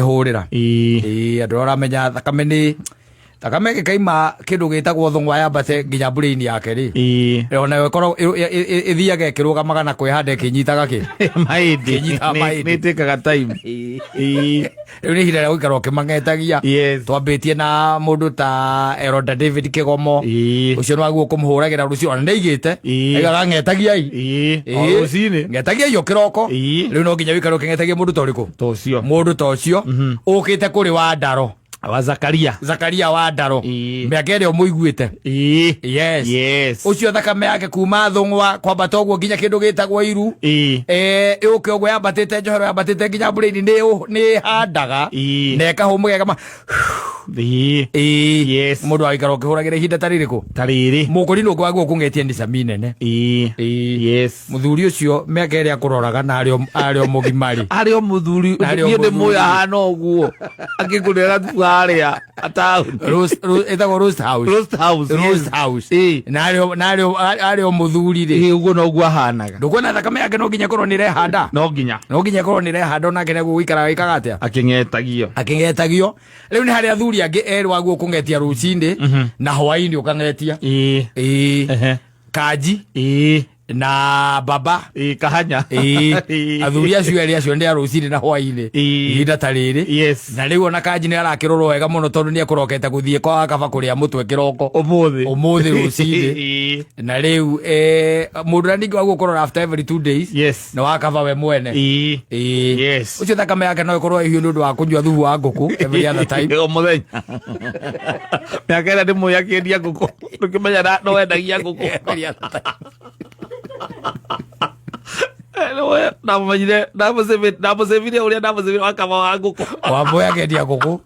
Hũrĩra. Ĩĩ. Ĩĩ, andũ arĩa ũramenya thakame nĩ thakame ĩgĩkaima kĩndũ gĩtagwo thũng'wa yambate nginya brain yake rĩ, onayo ĩkoragwo ĩthiaga ĩkĩrũgamaga na kwĩhanda ĩkĩnyitaga kĩ Mahĩndĩ. Kĩnyitaga mahĩndĩ. Nĩ ĩtĩkaga time. Ĩĩ. Rĩu nĩ ihinda rĩa gũikara ũkĩmang'etagia. Twambĩtie na mũndũ ta Eroda David Kĩgomo. Ũcio nĩ waguo kũmũhũragĩra rũciũ, ona nĩaigĩte. Aigaga ng'etagiai. O rũcinĩ. Ng'etagiai o kĩroko. Rĩu no nginya wĩikare ũkĩng'etagia mũndũ ta ũrĩkũ? Ta ũcio. Mũndũ ta ũcio ũkĩte kũrĩ wa ndaro. Wa Zakaria. Zakaria wa ndaro. Mĩaka ĩrĩa ũmũiguĩte. Yes. Ũcio thakame yake kuma thũng'wa kwambata ũguo nginya kĩndũ gĩtagwo iru. Ĩũke ũguo yambatĩte njohero, yambatĩte nginya brain, nĩ ĩhandaga na ĩkahũmũka ĩkama. Mũndũ agĩikara ũkĩhũragĩra ihinda ta rĩrĩkũ? Ta rĩrĩ. Mũkũrinũ ũngĩ waguo kũng'etia nĩ cami nene. Mũthuri ũcio mĩaka ĩrĩa akũroraga na arĩ o mũgima rĩ. Arĩ o mũthuri. Arĩ o Niĩ ndĩ mũthuri. mũĩ ahana ũguo akĩngũrĩra gathubu harĩa taũni. Ĩtagwo Roast House. Roast House, yes. Roast House. Na arĩ o mũthuri rĩ. Ĩĩ, ũguo noguo ahanaga. Ndũkuona thakame yake no nginya ĩkorwo nĩ ĩrehanda. No nginya. No nginya ĩkorwo nĩ ĩrehanda, onake nĩguo gũikara gĩkaga atĩa? Akĩng'etagio. Akĩng'etagio. Rĩu nĩ harĩ athuri angĩ erĩ waguo kũng'etia rũcinĩ na hwainĩ ũkang'etia. Ĩĩ. Kanji na baba. Ĩĩ, kahanya. Ĩĩ. Athuri acio erĩ acio nĩ a rũcinĩ na hwainĩ. Ihinda ta rĩrĩ. Na rĩu ona kanji nĩ arakĩrorwo wega mũno tondũ nĩ ekũrokete gũthiĩ kwa kaba kũrĩa mũtwe kĩroko. Ũmũthĩ. Ũmũthĩ rũcinĩ. Na rĩu mũndũ ũrĩa ningĩ waguo kũrora after every 2 days nĩ wa kaba we mwene. Ĩĩ. Ũcio thakame yake no ĩkorwo ĩhiũ nĩ ũndũ wa kũnyua thubu wa ngũkũ every other time. O mũthenya. Mĩaka ĩrĩa ndĩmũĩ akĩendia ngũkũ. Ndũkĩmenya no endagia ngũkũ. Every other time. Ndamũmenyire, ndamũcĩvire ũrĩa ndamũcĩvire wakaba wa ngũkũ. Wamũĩ akĩendia ngũkũ.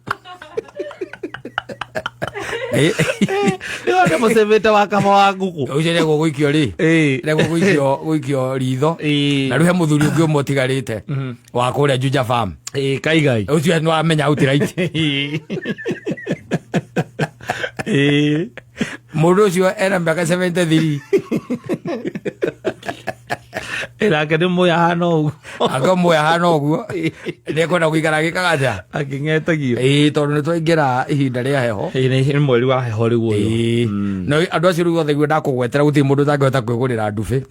Nĩwe ndamũcĩvĩte wakaba wa ngũkũ. Ũcio nĩ gũgũikio rĩ. Nĩ gũgũikio gũikio ritho. Na rĩu he mũthuri ũngĩ ũmwe ũtigarĩte wa kũrĩa Juja Farm. Ĩĩ, kaigai. Ũcio nĩ wamenya outright. Mũndũ ũcio ena mĩaka 73. Nake nĩ mũĩ ahana ũguo. Anga mũĩ ahana ũguo. Nĩ ekwenda gũikara agĩkaga atĩa? Akĩng'etagio. Ĩĩ, tondũ nĩ twaingĩra ihinda rĩa heho. Ĩĩ, nĩ mweri wa heho rĩu ũyũ. Ĩĩ. No andũ acio rĩu othe guo ndakũgwetera gũtirĩ mũndũ ũtangĩhota kwĩgũrĩra ndubi.